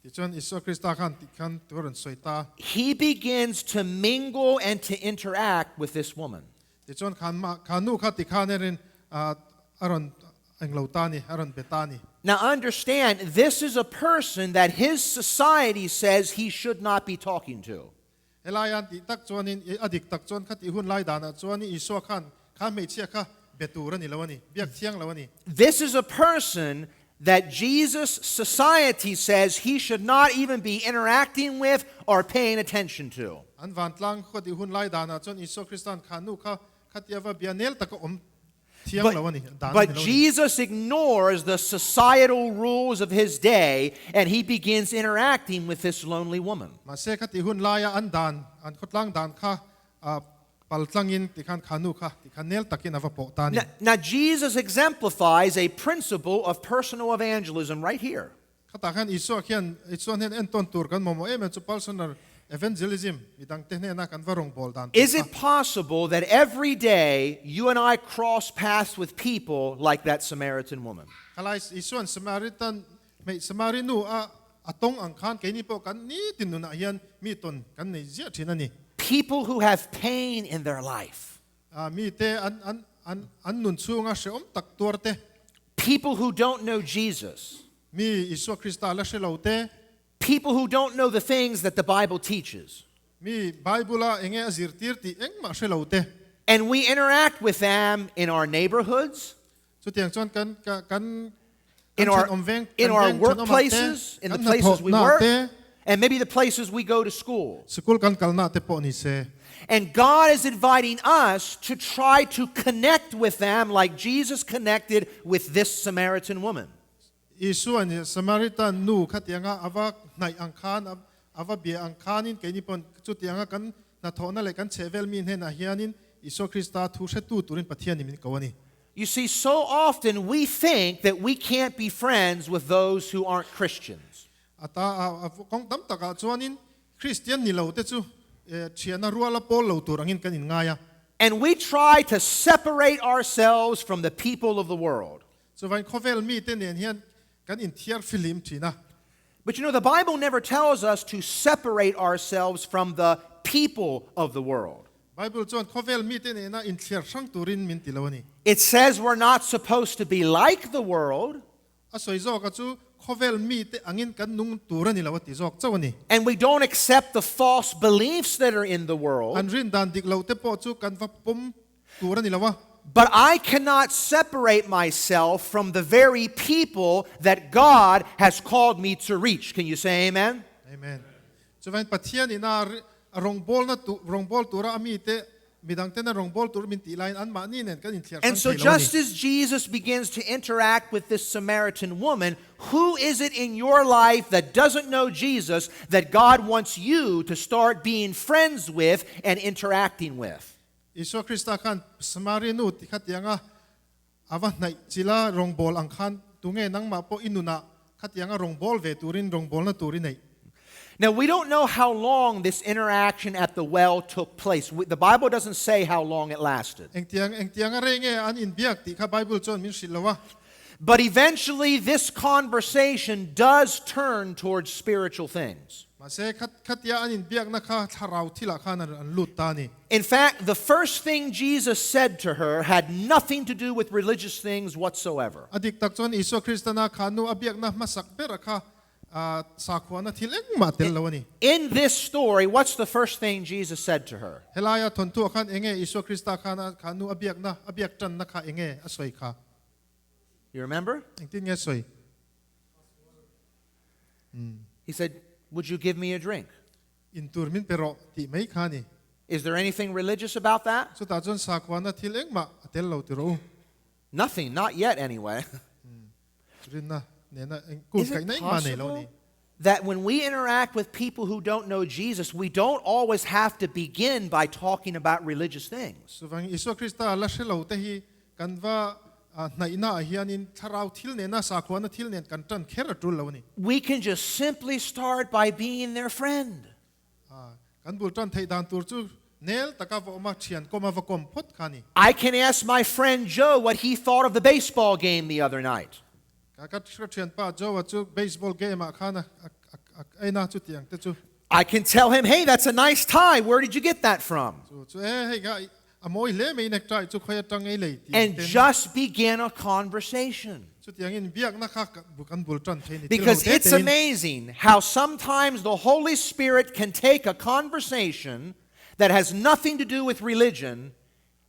[SPEAKER 2] Tichuan Isua Krista khan tih khan tur a rawn sawi ta.
[SPEAKER 1] He begins to mingle and to interact with this woman.
[SPEAKER 2] Tichuan khan mah kha nu kha ti khan erin a rawn englo ta a ni, a rawn be ta a ni.
[SPEAKER 1] Now understand, this is a person that his society says he should not be talking to.
[SPEAKER 2] Helai an tih tak chuanin, a dik tak chuan kha tih hun lai danah chuan Isua khan kha hmeichhia kha be tur a ni lo a ni, biak thiang lo a ni.
[SPEAKER 1] This is a person that Jesus' society says he should not even be interacting with or paying attention to.
[SPEAKER 2] An vantlang khaw tih hun lai danah chuan Isua Krista'n kha nu kha khatia va bia nel taka awm thiang lo a ni, dan a ni
[SPEAKER 1] But
[SPEAKER 2] lo a ni.
[SPEAKER 1] Jesus ignores the societal rules of his day and he begins interacting with this lonely woman.
[SPEAKER 2] Mahse kha tih hun laia an dan, an khawtlang dan kha pal tlangin tikhan kha nu kha tikhan nel takin a va pawh ta a ni.
[SPEAKER 1] Now, now Jesus exemplifies a principle of personal evangelism right here.
[SPEAKER 2] Khatah khan Isua khian, Isuan hian entawn tur kan mamawh em em chu personal evangelism, midangte hnena kan va rawngbâwl dan tur
[SPEAKER 1] Is
[SPEAKER 2] kha.
[SPEAKER 1] it possible that every day you and I cross paths with people like that Samaritan woman?
[SPEAKER 2] Khalai Isuan Samaritan hmei Samari nu a a tawng ang khan keini pawh kan nitin nunah hian mi tawn kan nei ziah thin a ni.
[SPEAKER 1] People who have pain in their life.
[SPEAKER 2] Mite an an an an nun chhunga hrehawm tak tuar te.
[SPEAKER 1] People who don't know Jesus.
[SPEAKER 2] Mi Isua Krista la hre lo te.
[SPEAKER 1] People who don't know the things that the Bible teaches.
[SPEAKER 2] Mi Bible-a enge a zirtir tih engmah hre lo te.
[SPEAKER 1] And we interact with them in our neighborhoods.
[SPEAKER 2] Chutiang chuan kan kan kan
[SPEAKER 1] In our
[SPEAKER 2] thenawm veng
[SPEAKER 1] in
[SPEAKER 2] kan
[SPEAKER 1] our
[SPEAKER 2] veng thenawmah te,
[SPEAKER 1] workplaces, in the
[SPEAKER 2] kan
[SPEAKER 1] places we
[SPEAKER 2] hnathawhnaah
[SPEAKER 1] work,
[SPEAKER 2] te.
[SPEAKER 1] And maybe the places we go to school.
[SPEAKER 2] Sikul kan kalna te pawh ni se.
[SPEAKER 1] And God is inviting us to try to connect with them like Jesus connected with this Samaritan woman.
[SPEAKER 2] Isuan Samaritan nu khatianga ava hnaih ang khan ava bia ang khanin keini pawn chutianga kan hnathawhna leh kan chhehvel mi hnenah hianin Isua Krista thu hretu turin Pathianin min ko a ni.
[SPEAKER 1] You see, so often we think that we can't be friends with those who aren't Christians.
[SPEAKER 2] A ta a kawng tam takah chuanin Kristian ni lo te chu thiana ruala pawl lo tur angin kan inngai a.
[SPEAKER 1] And we try to separate ourselves from the people of the world.
[SPEAKER 2] Chuvain khawvel mite nen hian kan inthiar fihlim thin a.
[SPEAKER 1] But you know, the Bible never tells us to separate ourselves from the people of the world.
[SPEAKER 2] Bible chuan khawvel mite nena inthiar hrang turin min ti lo a ni.
[SPEAKER 1] It says we're not supposed to be like the world.
[SPEAKER 2] A sawi zawk a chu khawvel mite angin kan nung tur a ni lo a ti zawk chauh a ni.
[SPEAKER 1] And we don't accept the false beliefs that are in the world.
[SPEAKER 2] An rin dan dik lo te pawh chu kan va pawm tur a ni lo a.
[SPEAKER 1] But I cannot separate myself from the very people that God has called me to reach. Can you say amen?
[SPEAKER 2] Amen. Chuvain Pathian ina a rawngbawlna tu rawngbâwl tura a mite midang tena rawngbâwl tur min tih laiin anmahni nen kan inthiar
[SPEAKER 1] And
[SPEAKER 2] hrang
[SPEAKER 1] so
[SPEAKER 2] thei lo a ni.
[SPEAKER 1] just as Jesus begins to interact with this Samaritan woman, who is it in your life that doesn't know Jesus that God wants you to start being friends with and interacting with?
[SPEAKER 2] Isua Krista khan Samari nu ti kha tianga a va hnaih chila rawngbâwl ang khan tunge nangmah pawh i nunah khatianga rawngbâwl ve turin rawngbâwlna tur i neih.
[SPEAKER 1] Now, we don't know how long this interaction at the well took place. The Bible doesn't say how long it lasted.
[SPEAKER 2] Engtiang engtianga rei nge an inbiak tih kha Bible chuan min hrilh lo a.
[SPEAKER 1] But eventually, this conversation does turn towards spiritual things.
[SPEAKER 2] Mahse, khatia an inbiakna kha thlarau thilah khan an lut ta a ni.
[SPEAKER 1] In fact, the first thing Jesus said to her had nothing to do with religious things whatsoever.
[SPEAKER 2] A dik tak chuan Isua Kristana kha nu a biakna hmasak bera kha sakhuana thil engmah tel lo a ni.
[SPEAKER 1] In this story, what's the first thing Jesus said to her?
[SPEAKER 2] Helaia thawnthuah khan enge Isua Krista khan a kha nu a biakna a biak tanna kha enge a sawi kha?
[SPEAKER 1] You remember?
[SPEAKER 2] Engtin nge sawi?
[SPEAKER 1] He said, Would you give me a drink?
[SPEAKER 2] In tur min pe rawh tih mai kha a ni.
[SPEAKER 1] Is there anything religious about that?
[SPEAKER 2] Chutah chuan sakhuana thil engmah a tel lo ti rawh u.
[SPEAKER 1] Nothing, not yet anyway.
[SPEAKER 2] Rinna nena eng kut
[SPEAKER 1] Is it
[SPEAKER 2] kaihna engmah nei lo a ni.
[SPEAKER 1] possible that when we interact with people who don't know Jesus, we don't always have to begin by talking about religious things?
[SPEAKER 2] Chuvangin Isua Krista la hre lo te hi kan va hnaihna ah hianin thlarau thil nena sakhuana thil nen kan tan kher a tul lo a ni.
[SPEAKER 1] We can just simply start by being their friend.
[SPEAKER 2] Kan bul tan theih dan tur chu nel taka va awm a, thian kawm a va kawm phawt kha a ni.
[SPEAKER 1] I can ask my friend Joe what he thought of the baseball game the other night.
[SPEAKER 2] Ka ka thianpa Joe-a chu baseball game ah khan a a en a, chutiang te chu.
[SPEAKER 1] I can tell him, hey, that's a nice tie. Where did you get that from?
[SPEAKER 2] Chu chu e, hei kha a mawi hle mai necktie chu khawi atang ei lei tih
[SPEAKER 1] And
[SPEAKER 2] ten.
[SPEAKER 1] just begin a conversation.
[SPEAKER 2] Chutiangin biakna kha kan bul tan thei ni thil ho
[SPEAKER 1] Because
[SPEAKER 2] te
[SPEAKER 1] it's
[SPEAKER 2] tein.
[SPEAKER 1] amazing how sometimes the Holy Spirit can take a conversation that has nothing to do with religion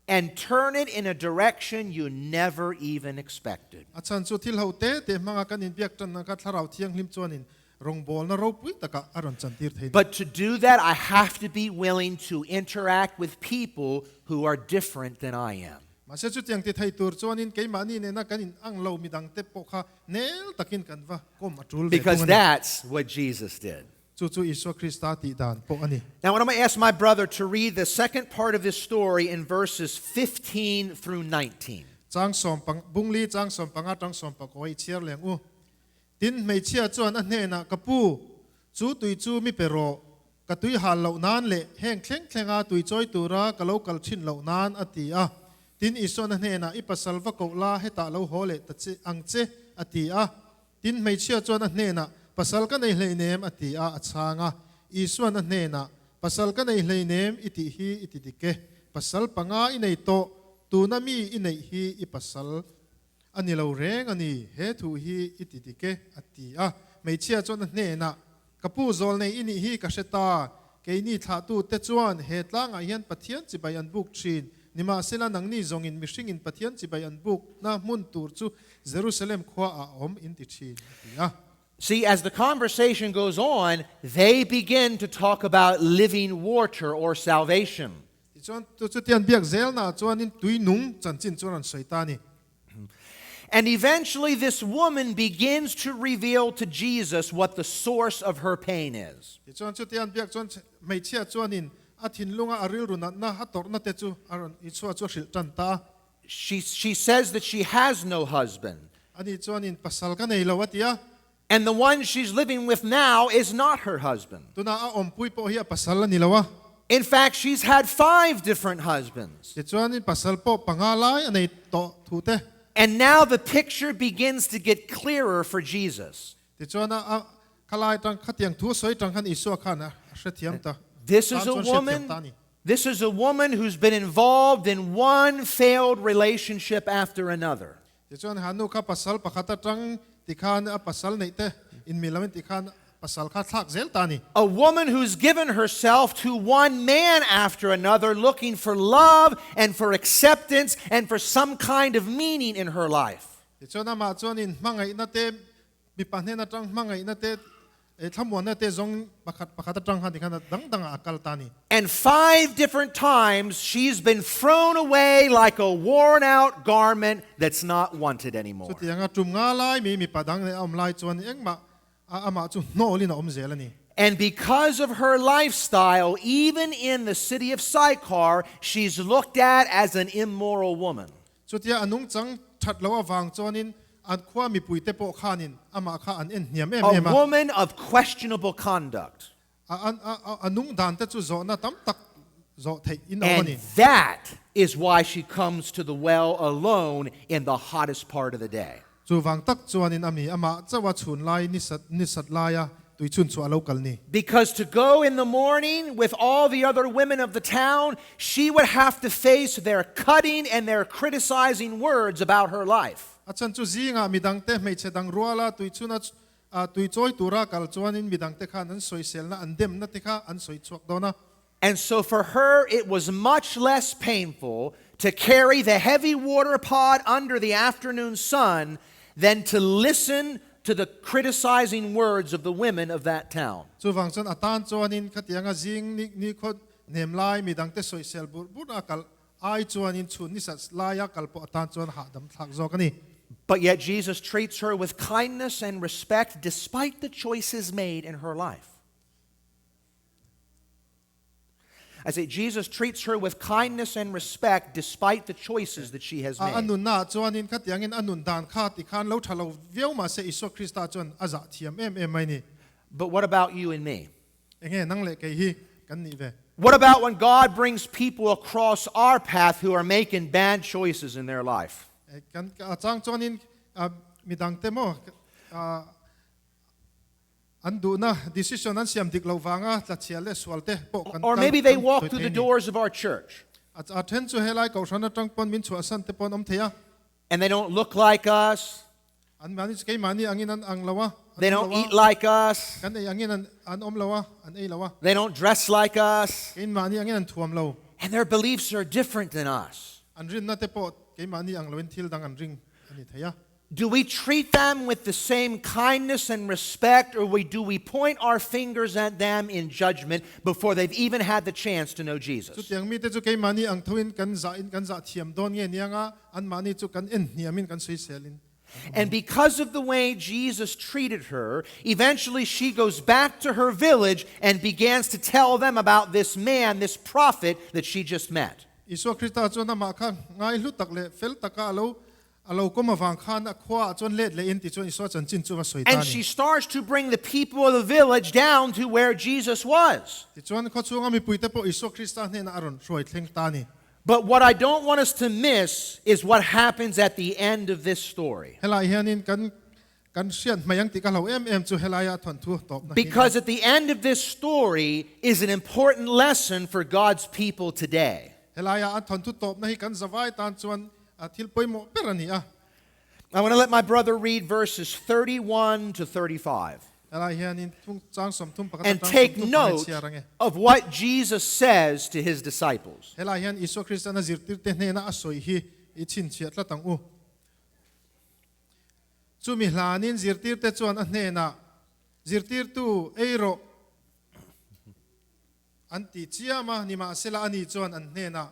[SPEAKER 1] and turn it in a direction you never even expected.
[SPEAKER 2] A chhan chu thil ho te te hmanga kan inbiak tanna kha thlarau thianghlim chuanin rawngbawlna ropui takah a rawn chantir thei ni.
[SPEAKER 1] But to do that, I have to be willing to interact with people who are different than I am.
[SPEAKER 2] Mahse chutiang ti thei tur chuanin keimahni nena kan in ang lo midang te pawh kha nel takin kan va kawm a tul ve thung
[SPEAKER 1] Because
[SPEAKER 2] a ni.
[SPEAKER 1] that's what Jesus did.
[SPEAKER 2] Chu chu Isua Krista tih dan pawh a ni.
[SPEAKER 1] Now, I'm going to ask my brother to read the second part of this story in verses 15 through 19.
[SPEAKER 2] Chang sawm pang, Bungli chang sawm panga tang sawm pakua i chhiar leng u. Tin, hmeichhia chuan a hnenah, Ka pu, chu tui chu mi pe rawh, ka tui hal loh nan leh heng thleng thlenga tui chawi tura ka lo kal thin loh nan, a ti a. Tin, Isuan a hnenah, I pasal va koh la, hetah lo haw leh ta che ang che, a ti a. Tin, hmeichhia chuan a hnenah, Pasal ka nei hleinem, a ti a, a chhang a. Isuan a hnenah, Pasal ka nei hleinem i tih hi i ti dik e. Pasal panga i nei tawh, tuna mi i neih hi i pasal a ni lo reng a ni, he thu hi i ti dik e, a ti a. Hmeichhia chuan a hnenah, Ka pu zawl nei i nih hi ka hre ta, keini thlahtute chuan he tlangah hian Pathian chibai an buk thin, nimahsela nangni zawngin mihringin Pathian chibai an bukna hmun tur chu Jerusalem khua ah a awm in ti thin, a ti a.
[SPEAKER 1] See, as the conversation goes on, they begin to talk about living water or salvation.
[SPEAKER 2] Tichuan, chu chutian biak zelnaah chuanin tui nung chanchin chu a rawn sawi ta a ni.
[SPEAKER 1] And eventually, this woman begins to reveal to Jesus what the source of her pain is.
[SPEAKER 2] Tichuan, chutian biak chuan hmeichhia chuanin a thinlunga a rilru natna a tawrhna te chu a rawn Isua chu a hrilh tan ta a.
[SPEAKER 1] She, she says that she has no husband.
[SPEAKER 2] Ani chuanin pasal ka nei lo a ti a.
[SPEAKER 1] And the one she's living with now is not her husband.
[SPEAKER 2] Tuna a awmpui pawh hi a pasal a ni lo a.
[SPEAKER 1] In fact, she's had five different husbands.
[SPEAKER 2] Tichuanin pasal pawh panga lai a nei tawh thu te.
[SPEAKER 1] And now the picture begins to get clearer for Jesus.
[SPEAKER 2] Tichuan a khalai tang khatiang thu sawi tang khan Isua khan a hrethiam ta.
[SPEAKER 1] This is a woman This is a woman who's been involved in one failed relationship after another.
[SPEAKER 2] Tichuan ha nu kha pasal pakhat atang tikhan a pasal neih te inmil loin tikhan pasal kha thlak zel ta a ni.
[SPEAKER 1] A woman who's given herself to one man after another looking for love and for acceptance and for some kind of meaning in her life.
[SPEAKER 2] Tichuan amah chuanin hmangaihna te Mipa hnen atang hmangaihna te, thlamuanna te zawng pakhat pakhat atang khan tikhan a dang dangah a kal ta a ni.
[SPEAKER 1] And five different times she's been thrown away like a worn out garment that's not wanted anymore.
[SPEAKER 2] Chutianga tum nga lai mi mipa dang leh a awm lai chuan engmah a amah chu hnawlin a awm zel a ni.
[SPEAKER 1] And because of her lifestyle, even in the city of Sychar, she's looked at as an immoral woman.
[SPEAKER 2] Chutia a nungchang that loh avang chuanin an khua mipuite pawh khanin amah kha an en hniam em
[SPEAKER 1] A
[SPEAKER 2] em a.
[SPEAKER 1] woman of questionable conduct.
[SPEAKER 2] A a a nung dan te chu zawhna tam tak zawh theih in awm a
[SPEAKER 1] And
[SPEAKER 2] ni.
[SPEAKER 1] that is why she comes to the well alone in the hottest part of the day.
[SPEAKER 2] Chuvang tak chuanin a mi amah chauh a chhun lai ni sat ni sat laia tui chhun chhuah a lo kal ni.
[SPEAKER 1] Because to go in the morning with all the other women of the town, she would have to face their cutting and their criticizing words about her life.
[SPEAKER 2] A chhan chu zingah midangte hmeichhe dang ruala tui chhuna tui chawi tura kal chuanin midangte khan an sawiselna an demna te kha an sawi chhuak dawn a.
[SPEAKER 1] And so for her it was much less painful to carry the heavy water pot under the afternoon sun than to listen to the criticizing words of the women of that town.
[SPEAKER 2] Chuvang chuan a tan chuanin khatianga zing ni ni khaw hnem lai midangte sawisel bur bur a kal ai chuanin chhun ni sat laia kal pawh a tan chuan hahdam thlak zawk a ni.
[SPEAKER 1] But yet Jesus treats her with kindness and respect despite the choices made in her life. I say Jesus treats her with kindness and respect despite the choices that she has
[SPEAKER 2] A a
[SPEAKER 1] made.
[SPEAKER 2] nunnaah chuanin khatiangin a nun dan kha ti khan lo tha lo viau mahse Isua Krista chuan a zah thiam em em mai ni.
[SPEAKER 1] But what about you and me?
[SPEAKER 2] Enge nang leh kei hi kan nih ve?
[SPEAKER 1] What about when God brings people across our path who are making bad choices in their life?
[SPEAKER 2] Kan a chang chuanin midangte maw An duhna, decision an siam dik loh vanga tlachhia leh sual te pawh kan
[SPEAKER 1] Or
[SPEAKER 2] kal
[SPEAKER 1] maybe they
[SPEAKER 2] kan
[SPEAKER 1] walk
[SPEAKER 2] sawi
[SPEAKER 1] through
[SPEAKER 2] thei
[SPEAKER 1] the
[SPEAKER 2] a ni.
[SPEAKER 1] doors of our church.
[SPEAKER 2] A then chu helai kohhran atang pawn min chhuahsan te pawh an awm thei a.
[SPEAKER 1] And they don't look like us.
[SPEAKER 2] An mahni chu keimahni angin an ang lo a, an
[SPEAKER 1] They
[SPEAKER 2] awm
[SPEAKER 1] don't
[SPEAKER 2] lo a.
[SPEAKER 1] eat like us.
[SPEAKER 2] Kan ei angin an an awm lo a, an ei lo a.
[SPEAKER 1] They don't dress like us.
[SPEAKER 2] Keimahni angin an thuam lo.
[SPEAKER 1] And their beliefs are different than us.
[SPEAKER 2] An rinna te pawh keimahni ang loin thil dang an ring a ni thei a.
[SPEAKER 1] Do we treat them with the same kindness and respect, or we, do we point our fingers at them in judgment before they've even had the chance to know Jesus?
[SPEAKER 2] Chutiang mite chu keimahni ang thoin kan zah in kan zah thiam dawn nge nianga anmahni chu kan en hniamin kan sawiselin kan awm
[SPEAKER 1] And
[SPEAKER 2] ang.
[SPEAKER 1] because of the way Jesus treated her, eventually she goes back to her village and begins to tell them about this man, this prophet that she just met.
[SPEAKER 2] Isua Krista chuan amah kha ngai hlu tak leh fel taka a lo A lo kawm avang khan a khua ah chuan let leh in ti chuan Isua chanchin chu va sawi ta
[SPEAKER 1] And
[SPEAKER 2] a ni.
[SPEAKER 1] she starts to bring the people of the village down to where Jesus was.
[SPEAKER 2] Tichuan khaw chhunga mipuite pawh Isua Krista hnenah a rawn hruai thleng ta a ni.
[SPEAKER 1] But what I don't want us to miss is what happens at the end of this story.
[SPEAKER 2] Helai hianin kan kan hriat hmai ang tih ka hlau em em chu helaia thawnthu tawpna hi a ni.
[SPEAKER 1] Because at the end of this story is an important lesson for God's people today.
[SPEAKER 2] Helaia a thawnthu tawpna hi kan zavai tan chuan thil pawimawh ber a ni a.
[SPEAKER 1] I want to let my brother read verses 31 to 35.
[SPEAKER 2] Helai hianin thung chang sawmthum pakhat
[SPEAKER 1] And
[SPEAKER 2] atang
[SPEAKER 1] take
[SPEAKER 2] sawmthum pahnih
[SPEAKER 1] note
[SPEAKER 2] chhiar ang e.
[SPEAKER 1] of what Jesus says to his disciples.
[SPEAKER 2] Helai hian Isua Kristan a zirtirte hnena a sawi hi i chhinchhiah tlat ang u. Chumi hlanin zirtirte chuan a hnenah. Zirtirtu, ei rawh, an ti chiam a, nimahsela ani chuan an hnenah,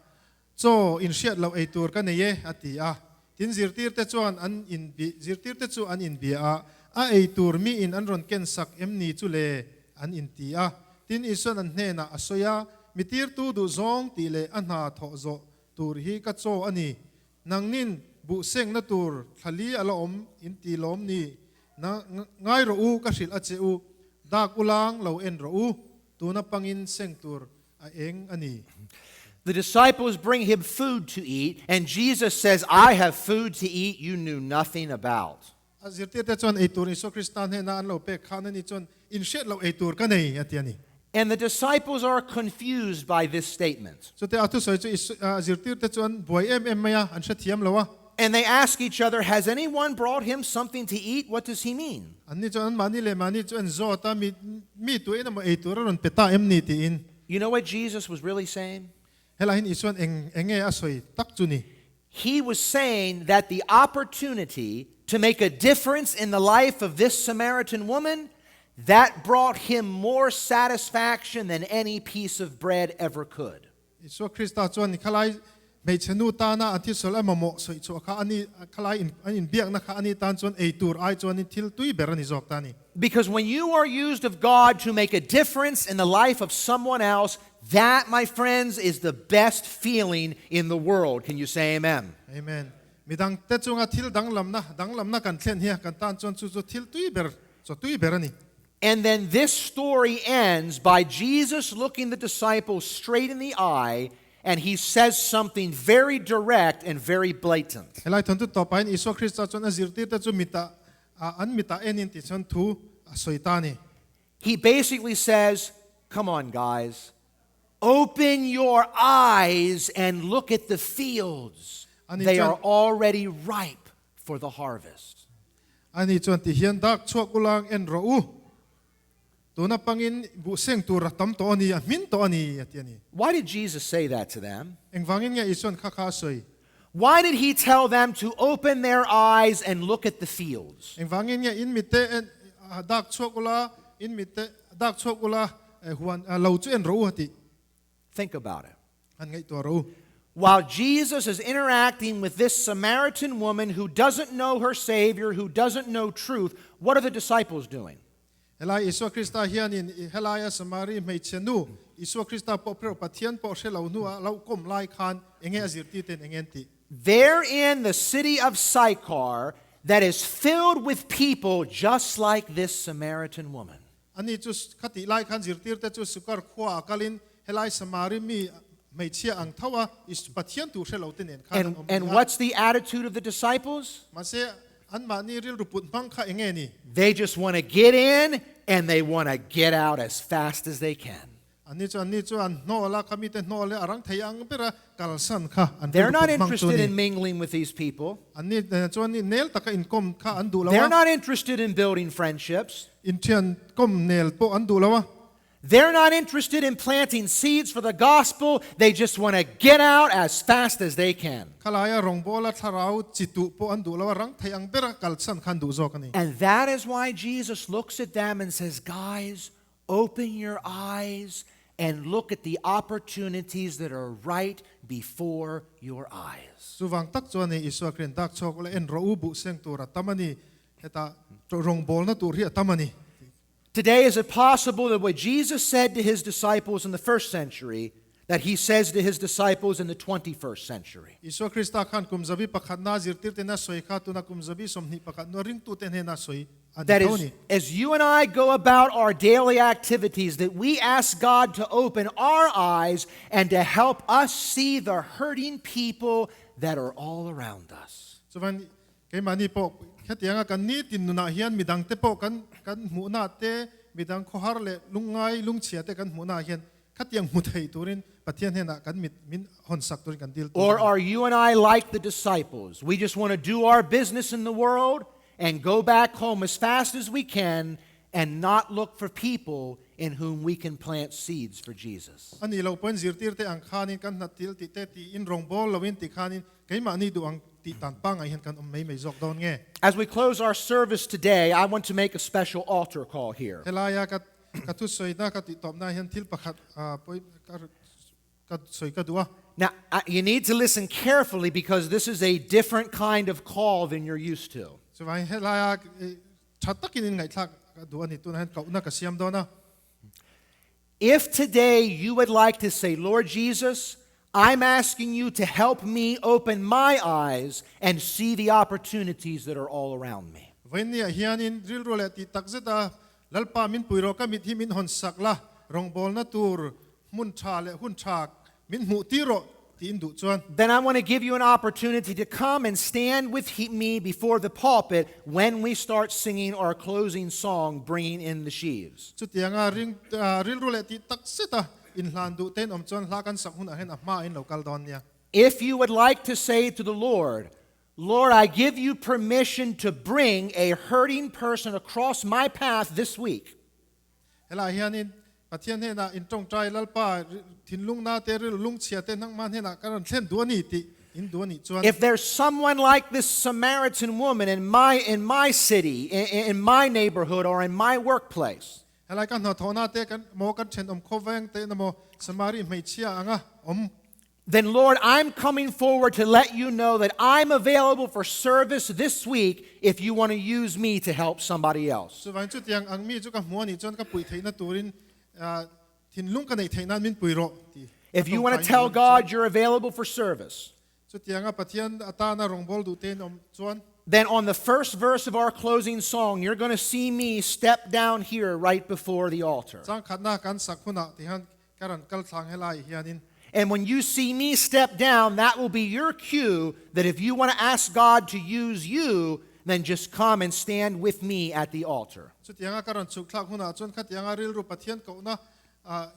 [SPEAKER 2] Chaw inhriat loh ei tur ka nei e, a ti a. Tin, zirtirte chuan an inbi, zirtirte chu an inbia a, A ei tur miin an rawn ken sak em ni chu le? an inti a. Tin, Isuan an hnenah a sawi a, Mi tirtu duh zawng tih leh a hna thawh zawh tur hi ka chaw a ni. Nangnin buh sengna tur thla li a la awm in ti lawm ni? Na, ngai rawh u, ka hrilh a che u, dak ulang lo en rawh u, tuna pangin seng tur a eng a ni.
[SPEAKER 1] The disciples bring him food to eat, and Jesus says, I have food to eat you knew nothing about.
[SPEAKER 2] A zirtirte chuan ei tur Isua Krista hnena an lo pek khan ani chuan in hriat loh ei tur ka nei a ti a ni.
[SPEAKER 1] And the disciples are confused by this statement.
[SPEAKER 2] Chute a thusawi chu Isu, a zirtirte chu an buai em em mai a, an hrethiam lo a.
[SPEAKER 1] And they ask each other, Has anyone brought him something to eat? What does he mean?
[SPEAKER 2] Anni chuan anmahni leh mahni chu an zawt a, Mi, mi tu emaw ei tur a rawn pe ta em ni? tiin.
[SPEAKER 1] You know what Jesus was really saying?
[SPEAKER 2] Helai hian Isuan eng, eng nge a sawi tak chu ni?
[SPEAKER 1] He was saying that the opportunity to make a difference in the life of this Samaritan woman, that brought him more satisfaction than any piece of bread ever could.
[SPEAKER 2] Isua Krista chuan khalai hmeichhe nu tana an thisol emaw mawh sawi chhuah kha ani khalai in an inbiakna kha ani tan chuan ei tur ai chuanin thil tui ber a ni zawk ta a ni.
[SPEAKER 1] Because when you are used of God to make a difference in the life of someone else, that, my friends, is the best feeling in the world. Can you say amen?
[SPEAKER 2] Amen. Midang te chunga thil danglamna danglamna kan thlen hi kan tan chuan chu chu thil tui ber chaw tui ber a ni.
[SPEAKER 1] And then this story ends by Jesus looking the disciples straight in the eye and he says something very direct and very blatant.
[SPEAKER 2] Helai thawnthu tawpah hian Isua Krista chuan a zirtirte chu mitah an mitah enin tih chuan thu a sawi ta a ni.
[SPEAKER 1] He basically says, Come on, guys, open your eyes and look at the fields.
[SPEAKER 2] Ani
[SPEAKER 1] They
[SPEAKER 2] chuan
[SPEAKER 1] are already ripe for the harvest.
[SPEAKER 2] Ani chuan ti hian dak chhuak ulang en rawh u. Tuna pangin buh seng tur a tam tawh a ni, a hmin tawh a ni, a ti a ni.
[SPEAKER 1] Why did Jesus say that to them?
[SPEAKER 2] Engvangin nge Isuan kha kha a sawi?
[SPEAKER 1] Why did he tell them to open their eyes and look at the fields?
[SPEAKER 2] Engvangin nge in mitte en dak chhuak ula, in mitte dak chhuak ula huan lo chu en rawh u a ti.
[SPEAKER 1] Think about it.
[SPEAKER 2] Han ngaihtuah rawh u.
[SPEAKER 1] While Jesus is interacting with this Samaritan woman who doesn't know her Savior, who doesn't know truth, what are the disciples doing?
[SPEAKER 2] Helai Isua Krista hianin helaia Samari hmeichhe nu Isua Krista pawh pheuh Pathian pawh hre lo hnuah lo kawm lai khan enge a zirtir ten enge an tih?
[SPEAKER 1] They're in the city of Sychar that is filled with people just like this Samaritan woman.
[SPEAKER 2] Ani chu khatih lai khan zirtirte chu Sukar khuaah kalin helai Samari mi hmeichhia ang tho a Pathian tu hre lo te nen khan an
[SPEAKER 1] And,
[SPEAKER 2] awm
[SPEAKER 1] and
[SPEAKER 2] ni a.
[SPEAKER 1] what's the attitude of the disciples?
[SPEAKER 2] Mahse anmahni rilru put hmang kha enge ni?
[SPEAKER 1] They just want to get in and they want to get out as fast as they can.
[SPEAKER 2] Anni chu anni chu an hnawl a, kha mite hnawl hi a rang thei ang bera kalsan kha an
[SPEAKER 1] They're
[SPEAKER 2] rilru
[SPEAKER 1] not
[SPEAKER 2] put hmang chu
[SPEAKER 1] interested
[SPEAKER 2] ni.
[SPEAKER 1] in mingling with these people.
[SPEAKER 2] Anni chuan nel taka inkawm kha an duh lo
[SPEAKER 1] They're
[SPEAKER 2] a.
[SPEAKER 1] not interested in building friendships.
[SPEAKER 2] Inthian kawm nel pawh an duh lo a.
[SPEAKER 1] They're not interested in planting seeds for the gospel. They just want to get out as fast as they can.
[SPEAKER 2] Khalaia rawngbawla thlarau chi tuh pawh an duh lo a, rang thei ang bera kalsan kha an duh zawk a ni.
[SPEAKER 1] And that is why Jesus looks at them and says, Guys, open your eyes and look at the opportunities that are right before your eyes.
[SPEAKER 2] Chuvang tak chuan ni Isua Krian dak chhuak ula en rawh u buh seng tur a tam a ni, hetah rawngbawlna tur hi a tam a ni.
[SPEAKER 1] Today, is it possible that what Jesus said to his disciples in the first century, that he says to his disciples in the 21st century?
[SPEAKER 2] Isua Krista khan kum zabi pakhatna zirtirtena sawi kha tuna kum zabi sawmhnih pakhat ringtute hnena sawi a ni
[SPEAKER 1] That
[SPEAKER 2] tho
[SPEAKER 1] is,
[SPEAKER 2] ni.
[SPEAKER 1] as you and I go about our daily activities, that we ask God to open our eyes and to help us see the hurting people that are all around us.
[SPEAKER 2] Chuan keimahni pawh hetianga kan nitin nunah hian midangte pawh kan kan hmuhna te, midang khawhar leh lungngai lungchhia te kan hmuhna hian khatiang hmu thei turin Pathian hnenah kan mit min hawn sak turin kan dil tur
[SPEAKER 1] Or
[SPEAKER 2] a ni.
[SPEAKER 1] are you and I like the disciples? We just want to do our business in the world and go back home as fast as we can and not look for people in whom we can plant seeds for Jesus.
[SPEAKER 2] Ani lo pawhin zirtirte ang khanin kan hna til tih te tiin rawngbâwl loin ti khanin keimahni duh ang tih dan pangngai hian kan awm mai mai zawk dawn nge?
[SPEAKER 1] As we close our service today, I want to make a special altar call here.
[SPEAKER 2] Helaia ka ka thusawina ka tihtawpna hian thil pakhat pawi ka ka sawi ka duh a.
[SPEAKER 1] Now, you need to listen carefully because this is a different kind of call than you're used to.
[SPEAKER 2] Chuvangin helaia tha takin in ngaihthlak ka duh a ni. Tunah hian kohna ka siam dawn a.
[SPEAKER 1] If today you would like to say, Lord Jesus, I'm asking you to help me open my eyes and see the opportunities that are all around me.
[SPEAKER 2] Vawinia hianin rilru leh tih tak zeta Lalpa min pui rawh, ka mit hi min hawn sak la, rawngbawlna tur hmun tha leh hun tha min hmuh tir rawh tiin duh chuan.
[SPEAKER 1] Then I want to give you an opportunity to come and stand with me before the pulpit when we start singing our closing song, Bringing in the Sheaves.
[SPEAKER 2] Chutianga ring rilru leh tih tak zeta inhlan duh tein awm chuan hla kan sak hunah hian a hma in lo kal dawn nia.
[SPEAKER 1] If you would like to say to the Lord, Lord, I give you permission to bring a hurting person across my path this week.
[SPEAKER 2] Helai hianin Pathian hnenah in tawngtai Lalpa thinlungna te rilru lungchhia te hnangma hnenah ka rawn thlen duh a ni tih in duh a nih chuan.
[SPEAKER 1] If there's someone like this Samaritan woman in my in my city, in, in my neighborhood or in my workplace.
[SPEAKER 2] Helai ka hnathawhna te kan maw kan thenawm khawveng te emaw Samari hmeichhia anga awm.
[SPEAKER 1] Then Lord, I'm coming forward to let you know that I'm available for service this week if you want to use me to help somebody else.
[SPEAKER 2] Chuvangin chutiang ang mi chu ka hmu a nih chuan ka puih theihna turin thinlung ka neih theih nan min pui rawh ti
[SPEAKER 1] If you want to tell God you're available for service.
[SPEAKER 2] Chutianga Pathian atana rawngbâwl duh tein awm chuan.
[SPEAKER 1] Then on the first verse of our closing song, you're going to see me step down here right before the altar.
[SPEAKER 2] Chang khatna kan sak hunah tihian ka rawn kal thlang helai hianin.
[SPEAKER 1] And when you see me step down, that will be your cue that if you want to ask God to use you, then just come and stand with me at the altar.
[SPEAKER 2] Chutianga ka rawn chhuk thlak hunah chuan khatianga rilru Pathian kohna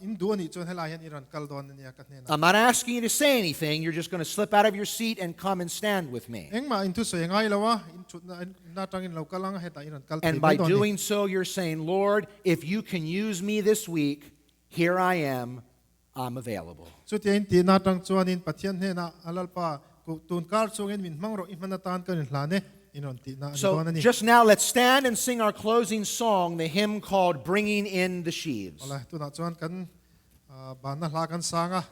[SPEAKER 2] in duh a nih chuan helai hian i rawn kal dawn a nia ka hnenah.
[SPEAKER 1] I'm not asking you to say anything, you're just going to slip out of your seat and come and stand with me.
[SPEAKER 2] Engmah in thusawi ngai lo a, in thutna in atangin lo kal ang a, hetah i rawn kal thei
[SPEAKER 1] And by
[SPEAKER 2] mai dawn a ni.
[SPEAKER 1] doing so, you're saying, Lord, if you can use me this week, here I am, I'm available.
[SPEAKER 2] Chutia in tihna atang chuanin Pathian hnenah a Lalpa kuh tun kar chungin min hmang rawh i hman atan kan inhlan e, in rawn tihna a ni
[SPEAKER 1] So
[SPEAKER 2] dawn a ni.
[SPEAKER 1] just now let's stand and sing our closing song, the hymn called Bringing in the Sheaves.
[SPEAKER 2] Awle, tunah chuan kan banna hla kan sang a.